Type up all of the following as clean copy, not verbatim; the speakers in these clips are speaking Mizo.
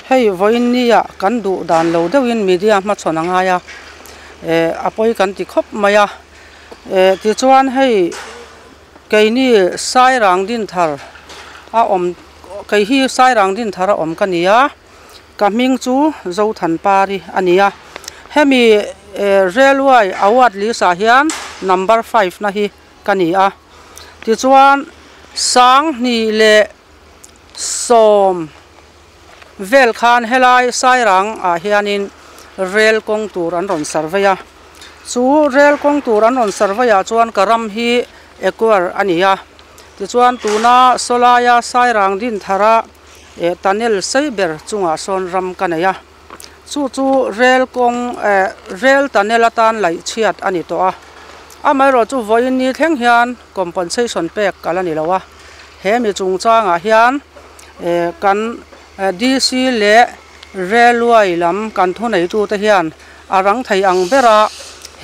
Hei vawiin nia kan duh dan lo deuhin media hmachhawn a ngai a, eh a pawi kan ti khawp mai a. Eh tichuan hei keini Sairang Dinthar a awm kei hi Sairang Dinthar a awm ka ni a, ka hming chu Zothanpari a ni a. Hemi eh railway award list ah hian number five na hi ka ni a. Tichuan 2010 vel khan helai Sairang ah hianin rel kawng tur an rawn survey a. Chu rel kawng tur an rawn survey ah chuan ka ram hi acquire a ni a. Tichuan tuna sawlaia Sairang Dinthara eh tunnel sei ber chungah sawn ram ka nei a. Chu chu rel kawng eh rel tunnel atan laih chhiat a ni tawh a. Amaherawh chu vawiin ni thleng hian compensation pek a la ni lo a. He mi chungchangah hian eh kan DC leh Railway lam kan thuneitute hian a rang thei ang bera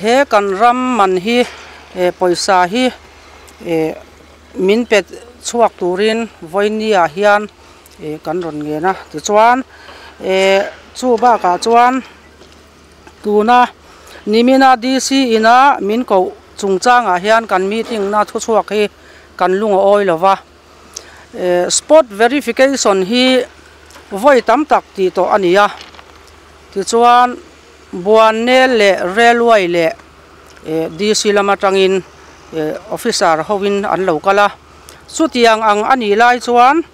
he kan ram man hi eh pawisa hi eh min pe chhuak turin vawinia hian eh kan rawn ngen a. Tichuan eh chu bakah chuan tuna nimina DC ina min koh chungchangah hian kan meeting na thuchhuak hi kan lung a awi lova. Eh spot verification hi vawi tam tak tih tawh a ni a. Tichuan Buannel leh Railway leh eh DC lam atangin eh officer hoin an lo kal a. Chutiang ang a nih lai chuan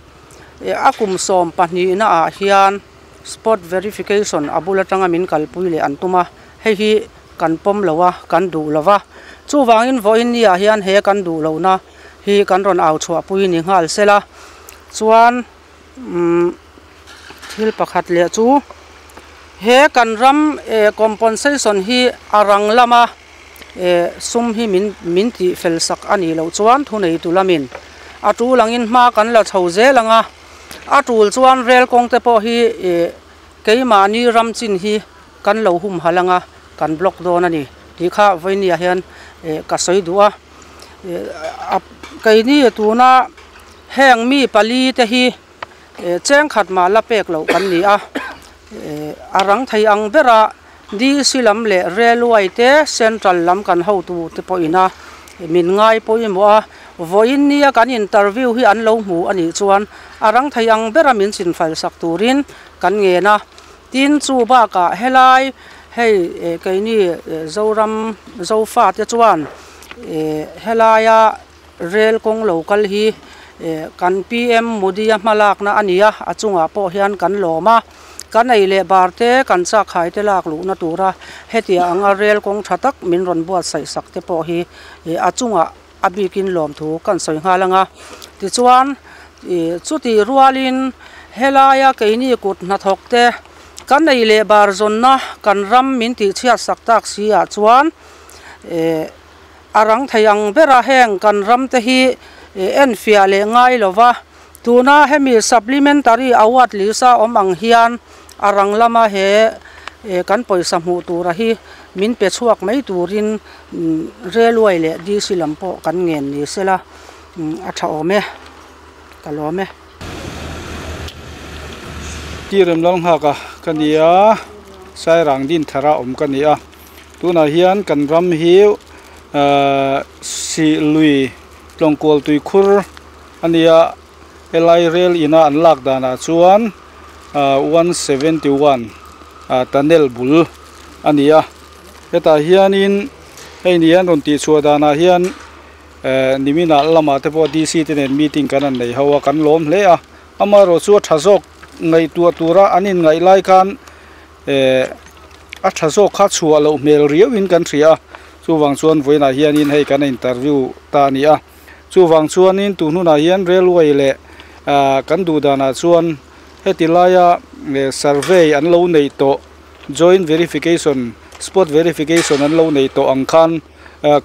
eh a kum 12 na ah hian spot verification a bul atanga min kalpui leh an tum a. Hei hi kan pawm lo a, kan duh lo va. Chuvangin vawiin ni ah hian he kan duh lohna hi kan rawn au chhuahpui ni nghal sela. Chuan umm thil pakhat leh chu he kan ram eh compensation hi a rang lama eh sum hi min min tih fel sak a nih loh chuan thuneitu lamin a tul angin hma kan la chho zel ang a. A tul chuan rel kawng te pawh hi eh keimahni ram chin hi kan lo humhalh ang a, kan block dawn a ni tih kha vawinia hian eh ka sawi duh a. Eh keini tuna heng mi pali te hi eh cheng khat mah la pek loh kan ni a. Eh a rang thei ang bera DC lam leh railway te central lam kan hotu te pawhin a min ngai pawimawh a. Vawiin nia kan interview hi an lo hmu a nih chuan a rang thei ang bera min chinfal sak turin kan ngen a. Tin chu bakah helai hei eh keini Zoram Zofa te chuan eh helaia rel kawng lo kal hi eh kan PM Modi a hmalakna a ni a, a chungah pawh hian kan lawm a. Kan ei leh bar te kan chak hai te lak luhna tura hetiang anga rel kawng tha tak min rawn buatsaih sak te pawh hi eh a chungah a bikin lawmthu kan sawi nghal ang a. Tichuan ih chutih rualin helaia keini kut hnathawk te kan ei leh bar zawnna kan ram min tih chhiat sak tak si ah chuan eh a rang thei ang bera heng kan ram te hi enfiah leh ngai lova tuna hemi supplementary award list a awm ang hian a rang lama he eh kan pawisa hmuh tura hi min pe chhuak mai turin railway leh DC lam pawh kan ngen ni sela a tha awm e ka lawm e. Ti rem lal nghak a ka ni a, Sairang Dinthara awm ka ni a, tunah hian kan ram hi ahh sih lui tlawngkual tuikhur a ni a, helai rel ina an lak danah chuan ahh 171 ah tunnel bul a ni a, hetah hianin hei ni an rawn tihchhuah danah hian eh niminah lamah te pawh D_C te nen meeting kan han nei ho a kan lawm hle a amaherawh chu a tha zawk ngaihtuah tura an inngaih lai khan eh a tha zawk kha chhuah loh hmel riau in kan hria a chuvang chuan vawiinah hianin hei kan interview ta a ni a chuvang chuanin tun hunah hian railway leh ah kan duh danah chuan heti laia eh survey an lo neih tawh joint verification spot verification an lo neih tawh ang khan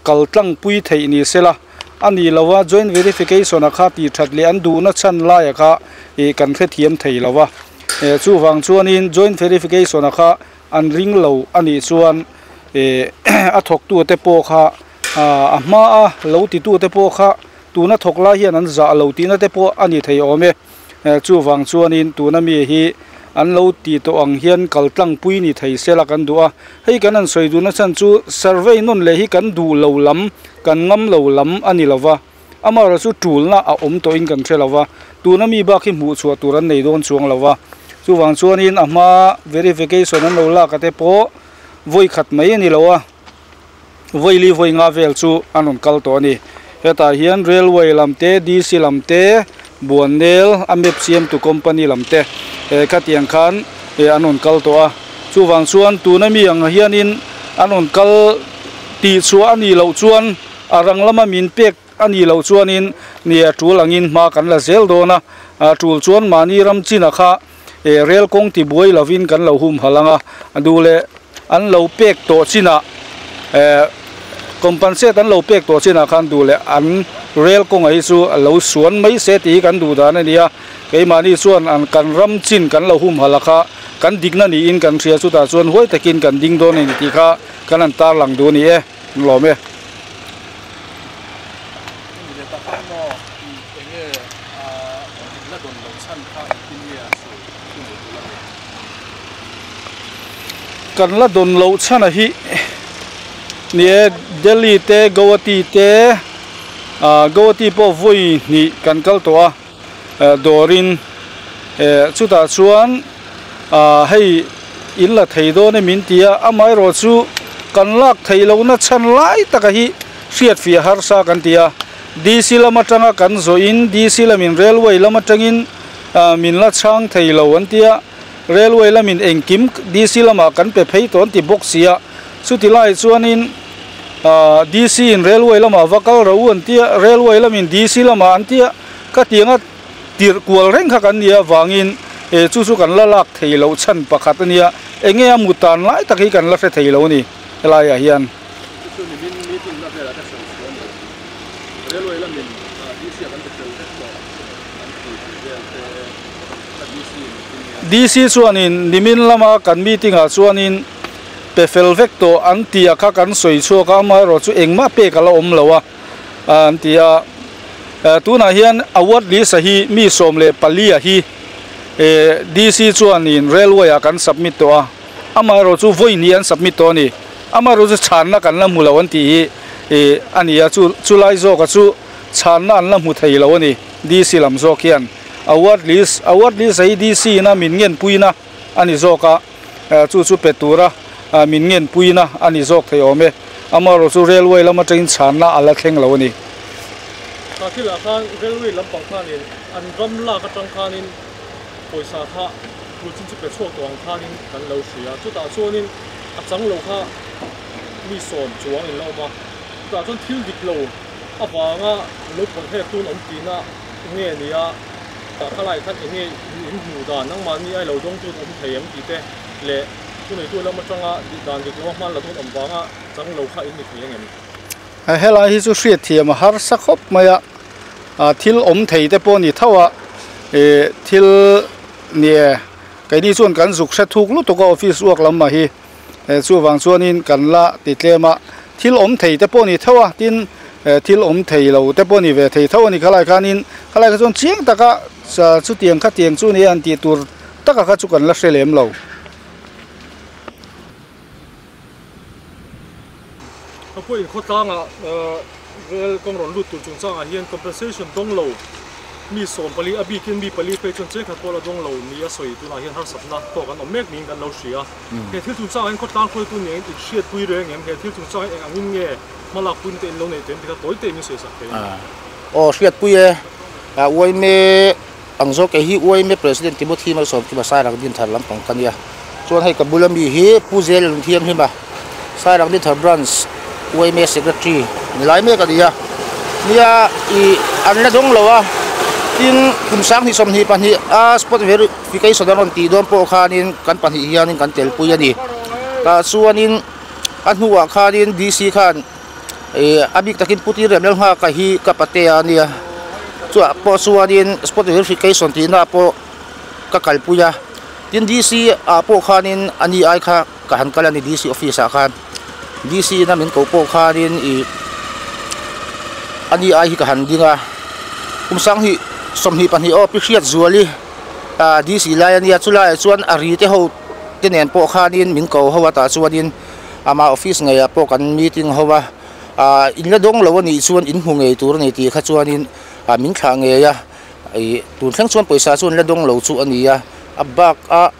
kal tlang pui theih ni sela a ni lo a joint verification a kha tih that leh an duhna chhan lai a kha ih kan hrethiam thei lo a eh chuvang chuanin joint verification a kha an ring lo a nih chuan eh a thawk tu te pawh kha ah a hma a lo ti tu te pawh kha tuna thawk lai hian an zah lo tihna te pawh a ni thei awm e eh chuvang chuanin tuna mi hi an lo ti tawh ang hian kal tlang pui ni thei sela kan duh a, hei kan han sawi duhna chhan chu survey nawn leh hi kan duh lo lam, kan ngam lo lam a ni lova, amaherawhchu tulna a awm tawhin kan hre lova, tuna mi bak hi hmuh chhuah tur an nei dawn chuang lova, chuvang chuanin a hma verification an lo lak a te pawh vawi khat mai a ni lo a. Vawi li vawi nga vel chu an rawn kal tawh a ni. Hetah hian railway lam te, DC lam te, Buannel a map siamtu company lam te khatiang khan an rawn kal tawh a. Chuvang chuan tuna mi ang hianin an rawn kal tih chhuah a nih loh chuan a rang lama min pek a nih loh chuanin ni a tul angin hma kan la zel dawn a. A tul chuan mahni ram chinah kha rel kawng ti buai lovin kan lo humhalh ang a, a duh leh an lo pek tawh chinah compensate an lo pek tawh chinah khan duh leh an rel kawngah hi chu a lo suan mai se tih hi kan duh dan a ni a, keimahni chuan an kan ram chin kan lo humhalh a kha kan dikna niin kan hria chutah chuan huai takin kan ding dawn a ni tih kha kan han tarlang duh a ni e, an lawm e. Kan la dawn loh chhan a hi ni e Delhi te Guwahati te ah Guwahati pawh vawi hnih kan kal tawh a dawrin eh chutah chuan ah hei in la thei dawn e min ti a amaherawh chu kan lak theih lohna chhan lai taka hi hriat fiah harsa kan ti a. DC lam atanga kan zawhin DC lamin railway lam atangin min la chhang thei lo an ti a, railway lamin engkim DC lamah kan pe phei tawh an ti bawk si a, chuti lai chuanin DC in railway lamah va kal ro an ti a, railway lamin DC lamah an ti a, ka tianga tirh kual reng kha kan nih avangin chu chu kan la lak thei loh chhan pakhat a nia, enge a mutan lai tak hi kan la hre thei lo a ni helaiah hian. Chu chu nimin meeting na velah ka sawi chhuah a ni. Railway lamin DC ah kan ti fel vek tawh an ti tih vel te kha DC in meeting nge a. DC chuanin nimin lama kan meeting ah chuanin pe fel vek tawh an tih a kha kan sawi chhuak a, amaherawh chu engmah pek a la awm lo a an ti a. Tunah hian award list a hi mi 14 a hi DC chuanin railway ah kan submit tawh a. Amaherawh chu vawi hnih an submit tawh a ni. Amaherawh chu chhanna kan la hmu lo an tih hi ih a ni a, chu chu lai zawka chu chhanna an la hmu thei lo a ni DC lam zawk hian. Award list award list a hi DC ina min ngenpuina a ni zawk a, chu chu pe tura min ngenpuina a ni zawk thei awm e. Amaherawh chu railway lam atangin chhanna a la thleng lo a ni. Kha thilah khan railway lampang khanin an ram lak atang khanin pawisa kha Tul chin chu pe chhuak tawh ang khanin kan lo hria. Chutah chuanin a chang lo kha mi sawm chuang in la awm a. Chutah chuan thil dik lo avanga lo pawlh hek tun awm tihna nge ni a, tah kha lai khan enge in hmuh dan nangmahni ai lo dawng tun awm thei em tih te leh thuneitu lam atanga dan dik lo a hman la tun awm vanga chang lo kha in ni thei ang em? Helai hi chu hriatthiam a harsa khawp mai a, thil awm thei te pawh a ni tho a, ih thil Ni e, keini chuan kan zuk hre thuk lutuk a office uak lam mah hi chuvang chuanin kan la ti tlem a, thil awm thei te pawh a ni tho a, tin thil awm thei lo te pawh a ni ve thei tho a ni khalai khanin khalai kha chuan chiang taka chutiang khatiang chu nia an tih tur taka kha chu kan la hre lem lo. Ka pawh inkhawtlangah rel kawng rawn lut tur chungchangah hian compensation dawng lo mi 14 a bikin mi pali phei chuan chengkhat pawh la dawng lo ni a sawi tunah hian harsatna tawk an awm mek niin kan lo hria. He thil chungchangah hian khawtlang hruaitu nen inhriatpui reng em? He thil chungchangah hian eng angin nge hmalakpuina te in lo neih tawh em ti kha tawi te in sawi sak thei a ni. Aw hriatpui e, uaime Ang zawk kei hi UIMA President Timothy Malsawmkima Sairang Dinthar lampang ka nia. Chuan hei ka bula mi hi Pu Zel Lungthianghlim a, Sairang Dinthar Branch UIMA Secretary ni lai mek a ni a. Nia ih an la dawng lo a, tin kum 2022 a spot verification an rawn tih dawn pawh khanin kan pahnih hianin kan telpui a ni. Tah chuanin a hnuah khanin DC khan Ih a bik takin Pu Tirem Lalnghaka hi ka patea a nia chuah pawh chuanin spot verification tihna pawh ka kalpui a tin D_C ah pawh khanin a ni ai kha ka han kal a ni D_C office ah khan D_C in a min koh pawh khanin ih a ni ai hi ka han ding a kum 27 aw pi hriat zuali. DC lai ania chulaiah chuan a ri te ho te nen pawh khanin min ko ho a tah chuanin ama office ngeiah pawh kan meeting ho a ah in la dawng lo a nih chuan in hmu ngei tur a ni tih kha chuanin ah min thlah ngei a ih tun thleng chuan pawisa chu an la dawng lo chu a ni a a bak a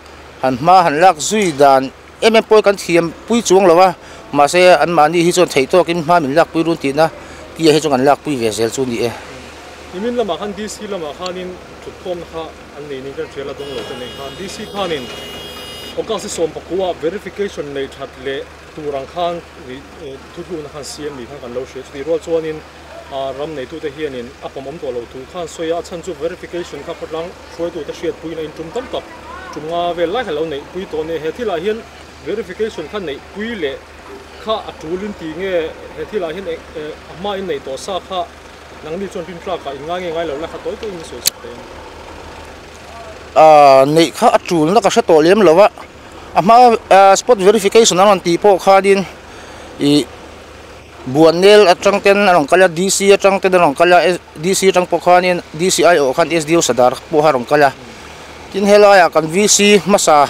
han hma han lak zui dan em em pawh kan thiam pui chuang lo a mahse anmahni hi chuan theih tawkin hma min lak pui run tihna tia hi chu kan lak pui ve zel chu a ni e. Nimin lamah khan DC lamah khanin thutkhawmna kha an nei niin kan hria la dawng lo te nei khan DC khanin August 19 ah verification nei that leh tur ang khan thutlukna khan siam ni khan kan lo hria chutih rual chuanin ram neitute hianin a pawmawm tawh lo thu khan sawi a a chhan chu verification kha khawtlang hruaitute hriatpuiin a intum tam tak tum nga vel lai kha lo neihpui tawh a ni. He thilah hian verification kha neihpui leh kha a tulin tih nge he thilah hian a hma in neih tawh sa kha Nangni chuan rintlakah in ngai nge ngai lo la kha tawi tawiin i sawi sak thei ang. Aaa neih kha a tulna ka hre tawh lem lo a, a hma spot verification an rawn tih pawh khanin ih Buannel atang ten a rawn kal a, DC atang ten a rawn kal a, DC atang pawh khanin DC aiawh khan SDO Sadar pawh a rawn kal a, tin helaiah kan VC hmasa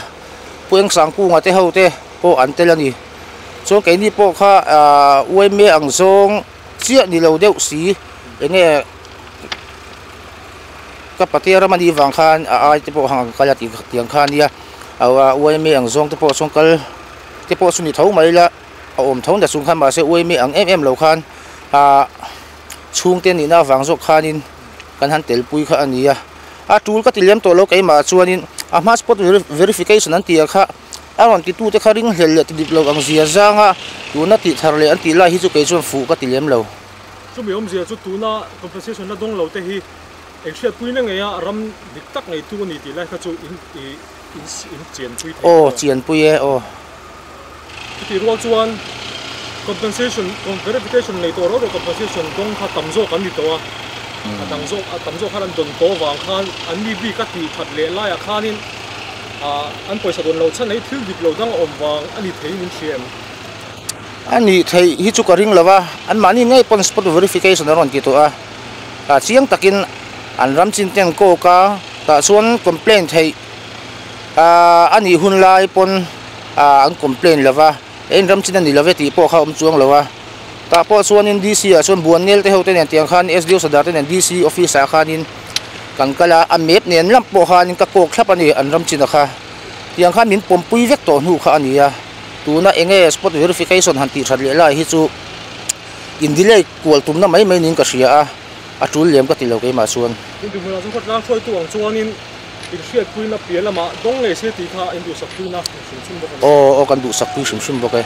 Pu Engsangkunga te ho te pawh an tel a ni. Chuan keini pawh kha aaa yma ang zawng. Chiah ni lo deuh si, enge ka patea ram anih vang khan a ai te pawh hang kal a tih tiang kha ania a uaime ang zawng te pawh chuan kal te pawh chu ni tho mai ila a awm tho na chung khan mahse uaime ang em em lo khan ah chhungte nihna avang zawk khanin kan han tel pui kha a ni a a tul ka ti lem tawh lo keimah chuanin a hma spot verification an tih ah kha. A rawn titute kha ringhlel leh tidip lo ang zia zanga tuna tih thar leh an tih lai hi chu kei chuan fuh ka ti lem lo. Chumi awmzia chu tuna compensation la dawng lo te hi eng hriatpuina ngei a ram dik tak ngeitu a ni tih lai kha chu in in chianpui thei Aw chianpui e aw. Chutih rual chuan compensation verification nei tawh ro ro compensation dawng kha tam zawk an ni tawh a, a dang zawk a tam zawk khan an dawn tawh vang khan an mi bik a tih that leh laiah khanin An pawisa dawn lo chhan hi thil dik lo dang a awm vang a ni theiin in hria em? A nih theih hi chu ka ring lo a, anmahni ngei pawn spot verification an rawn ti tawh a, ah chiang takin an ram chin ten kawk a, tah chuan complaint theih ah a nih hun lai pawn ah an complaint lo va, en ram chin a ni lo ve tih pawh kha a awm chuang lo a, tah pawh chuanin DC ah chuan Buannel te ho te nen tiang khan SDO Sadar te nen DC office ah khanin Kan kal a, a map nen lam pawh khanin ka kawk thlap a ni, an ram chin a kha. Tiang khan min pawmpui vek tawh hnu kha a ni a, tuna eng nge spot verification han tih that leh lai hi chu in delay kual tumna mai mai niin ka hria a, a tul lem ka ti lo keimah chuan. Inti hmunah chuan khawtlang hruaitu ang chuanin inhriatpuina piah lamah dawng ngei se tih kha in duhsakpuina hrim hrim bawk a ni. Aw aw kan duhsakpui hrim hrim bawk e.